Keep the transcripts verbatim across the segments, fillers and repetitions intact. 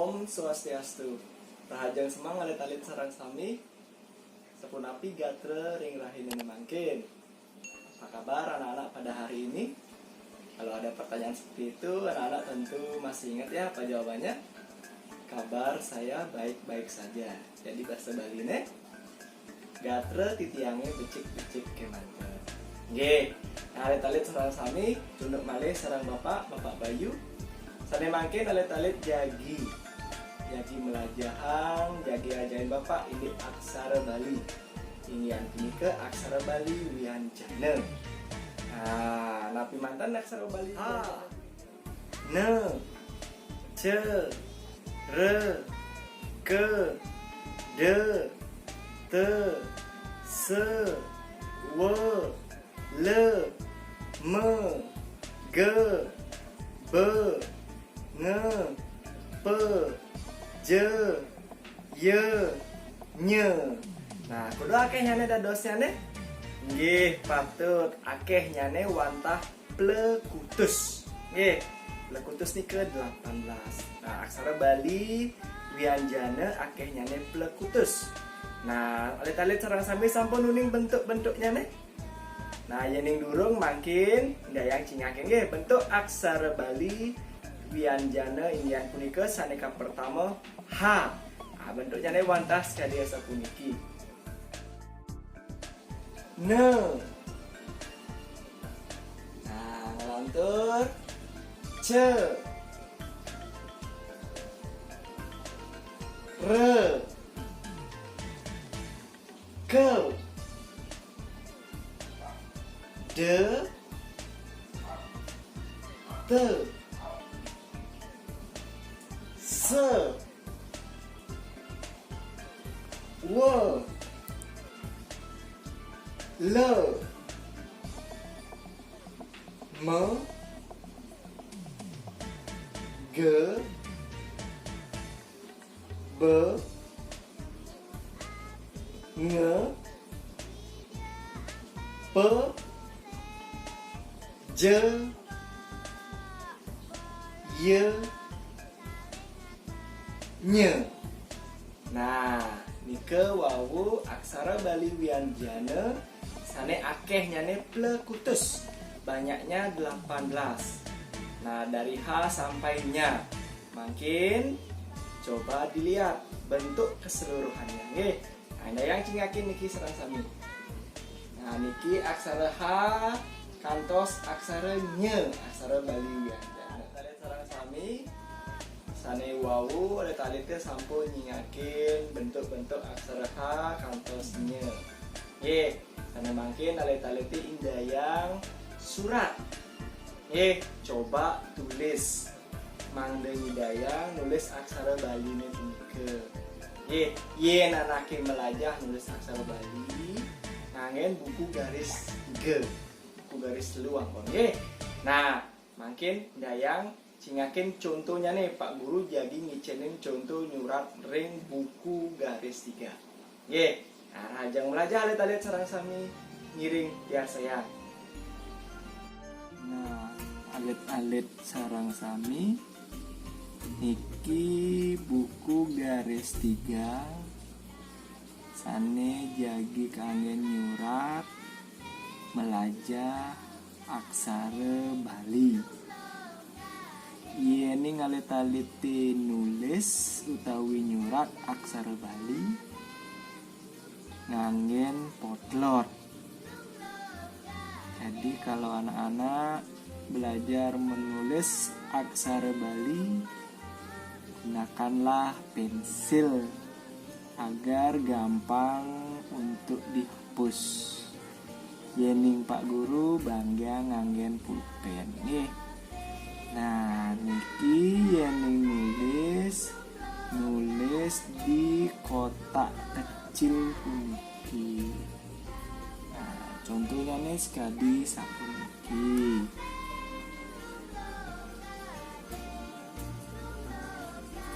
Om Swastiastu. Rahajeng semeng alit-alit sareng sami. Sapunapi gatra ring rahinané mangkin? Apa kabar anak-anak pada hari ini? Kalau ada pertanyaan seperti itu, anak-anak tentu masih ingat ya apa jawabannya? Kabar saya baik-baik saja. Jadi bahasa Baliné, gatra titiangé becik-becik kémanten. Nggih, nah, alit-alit sareng sami, tunduk malih sareng Bapak, Bapak Bayu. Sané mangkin alit-alit jagi. Jagi melajahang, jagi ajahin Bapak indik aksara Bali. Inggih punika aksara Bali wianjana. Nah, napi manten aksara Bali? Ha. Na, ca, ra, ka, da, ta, sa, wa, la, ma, ga, ba, nga, pa, ja, ya, nya. Nah, kudu akéhnyané dadosnyané? Nggih, patut. Akéhnyané wantah plekutus. Nggih, plekutus nika delapan belas. Nah, aksara Bali wianjana akéhnyané plekutus. Nah, alit-alit sareng sami sampun uning bentuk-bentuknyané? Nah, yéning durung mangkin, Dayang cingakin nggih bentuk aksara Bali wianjana inggih punika sané kapertama ha. Nah, bentuknyané wantah sakadi asapuniki. Na. Nah, nglantur. Ca. Ra. Ka. Da. Ta. Sa. Wa. La. Ma. Ga. Ba. Nga. Pa. Ja. Ya. Nya. Nah, nika wau aksara Bali wianjana sané akéhnyané plekutus, banyaknya delapan belas. Nah, dari ha sampai nya. Mangkin coba dilihat bentuk keseluruhannya, nggih. Nah, Dayang cingakin niki sareng sami. Nah, niki aksara ha kantos aksara nya, aksara Bali wianjana. Alit-alit sareng sami, sané wau alit-alité sampun nyingakin bentuk-bentuk aksara ha kantos nya. Nggih, sané mangkin alit-alité indayang surat. Nggih, coba tulis. Mangda nyidayang nulis aksara Baliné punika. Nggih, yén anaké melajah nulis aksara Bali, nganggén buku garis tiga. Buku garis telu ampun, nggih. Nah, mangkin Dayang cingakin contonyané, Pak Guru jagi ngicénin conto nyurat ring buku garis tiga. Nggih. Nah, rahajeng melajah alit-alit sareng sami, ngiring piarsayang. Nah, alit-alit sareng sami, niki buku garis tiga sané jagi kanggén nyurat melajah aksara Bali. Yéning alit-alité nulis utawi nyurat aksara Bali nganggén potlot. Jadi, kalau anak-anak belajar menulis aksara Bali, gunakanlah pensil agar gampang untuk dihapus. Yéning Pak Guru banggiang nganggén pulpén, nggih. Nah, niki yéning nulis, nulis di kotak kecil puniki. Nah, contonyané sakadi sapuniki.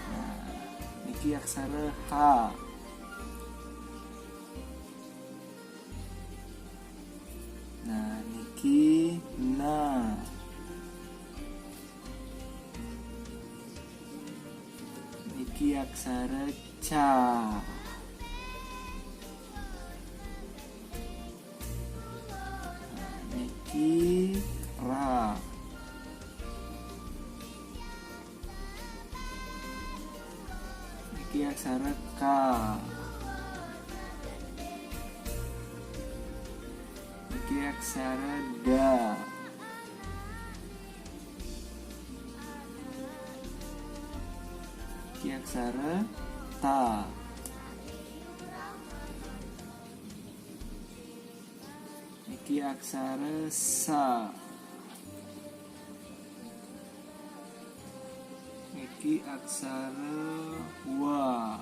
Nah, niki aksara ha. Nah, niki na. Niki aksara ca. Niki ra. Niki aksara ka. Niki aksara da. Niki aksara ta. Niki aksara sa. Niki aksara wa.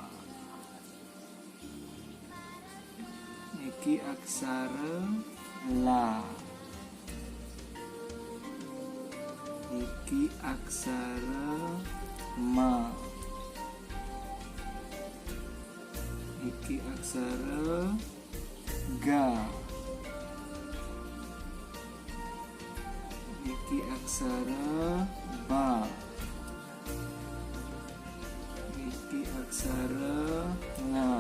Niki aksara la. Niki aksara ma. Niki aksara ga. Niki aksara ba. Niki aksara nga.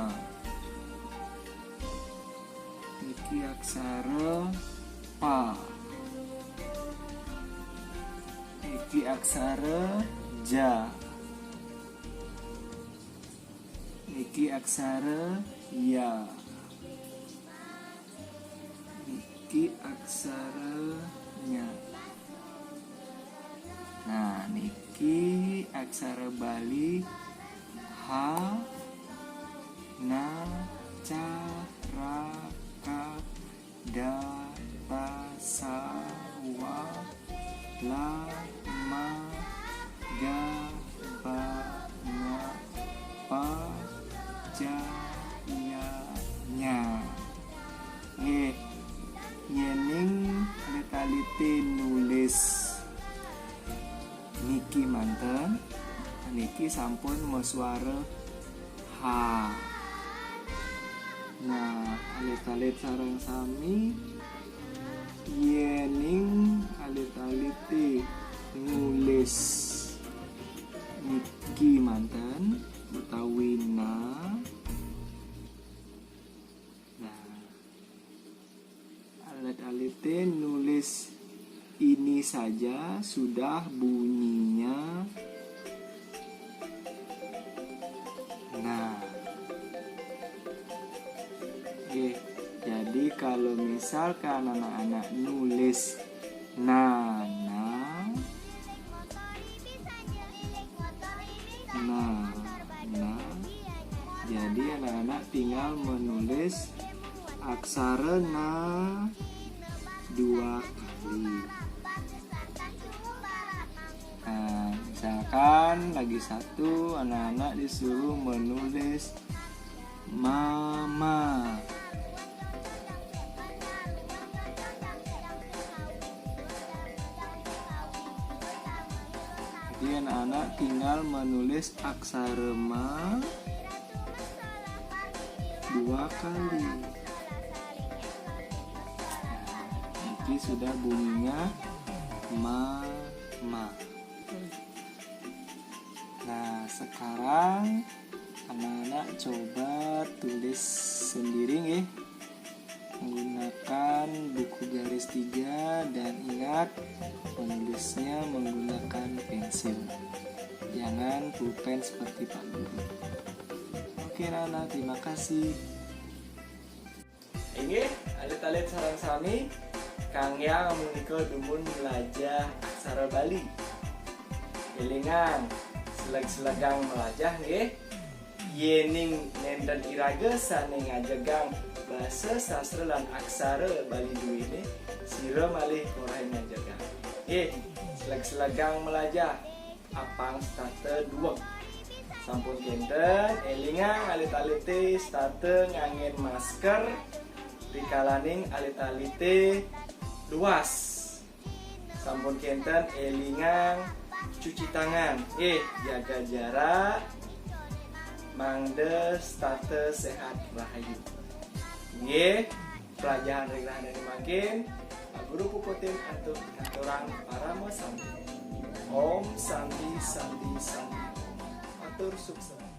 Niki aksara pa. Niki aksara ja. Niki aksara ya. Niki aksara nya. Nah, niki aksara Bali ha, na, ca, ra, ka, da, ta, sa, wa, la, ma, ga, ba, nga, pa, ja, ya, nya. Nggih, yéning alit-alité nulis niki manten, niki sampun masuara ha. Nah, alit-alit sareng sami, yéning alit-alité nulis niki manten utawi na. Nah, alit-alité nulis ini saja sudah bunyinya na. Oke, jadi kalau misalkan anak-anak nulis na, na, na, na, jadi anak-anak tinggal menulis aksara na dua kali. Nah, misalkan lagi satu, anak-anak disuruh menulis mama. Jadi anak-anak tinggal menulis aksara ma dua kali. Niki sudah bunyinya mama. Nah, sekarang anak-anak coba tulis sendiri, nggih, menggunakan buku garis tiga, dan ingat, menulisnya menggunakan pensil. Jangan pulpen seperti Pak Guru. Oke, anak-anak, terima kasih. Inggih, alit-alit sareng sami, kanggé amunika dumun mlajah aksara Bali. Élingang, seleg-selegang mlajah nggih. Yéning nénten iraga sané ngajegang basa sastra lan aksara Bali duéné, sira malih korahing ngajegang. Nggih, seleg-selegang mlajah. Apang setata duweg. Sampun kénten, élingang alit-alité setata nganggén masker rikalaning alit-alité luas. Sampun kénten, élingang cuci tangan. Nggih, jaga jarak, mangda setata séhat rahayu. Nggih, pelajahan ring rahinané mangkin, Pak Guru puputin antuk ngaturang parama santi. Om Santi, Santi, Santi. Doutor Suksa.